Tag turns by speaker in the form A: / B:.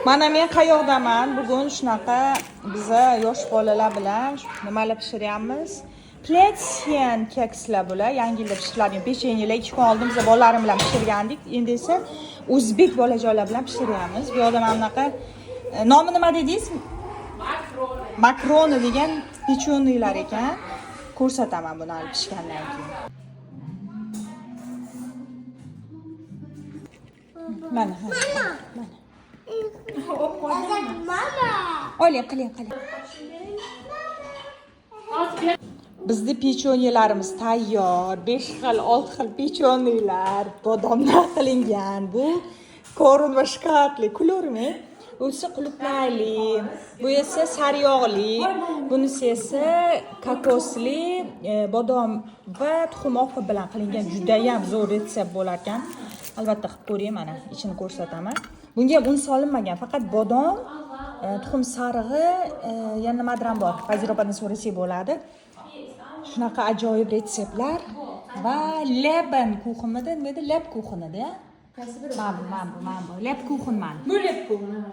A: Mana men qayoqdaman? Bugun shunaqa biza yosh bolalar bilan nimalar pishiryapmiz? Pletsen kekslar bular. Yangi yilda pishiriladigan pechenyelar. 2 kun oldin biza bolalarim bilan pishirgandik. Endi esa o'zbek bolajonlar bilan pishiryapmiz. Bu yoqda mana bunaqa nomi nima dedingiz? Makroni degan pechenyelar ekan. Ko'rsataman buni hali pishgandan keyin. Mana, mana. Mana.
B: Mama.
A: Oling, qiling, qiling. Bizni pechenyelarimiz tayyor. 5 xil, 6 xil pechenyelar bodomdan qilingan. Bu korun va shokoladli, kularmi? Bu esa qulupnayli, bu esa sariyog'li, bunisi esa kokosli, bodom va tuxum oqi bilan qilingan juda ham zo'r retsept bo'lar ekan. Albatta qilib ko'ring, mana ichini ko'rsataman. Bunga ham un solinmagan, faqat bodom, tuxum sarig'i, yana nimadir ham bor. Vazir opadan so'rasak bo'ladi. Shunaqa ajoyib retseptlar va leben kuxunmidi, nima edi? Leb kuxunida. Qaysi biri? Mana bu, mana bu, mana bu. Leb kuxun mana.
C: Bu lepkuchen.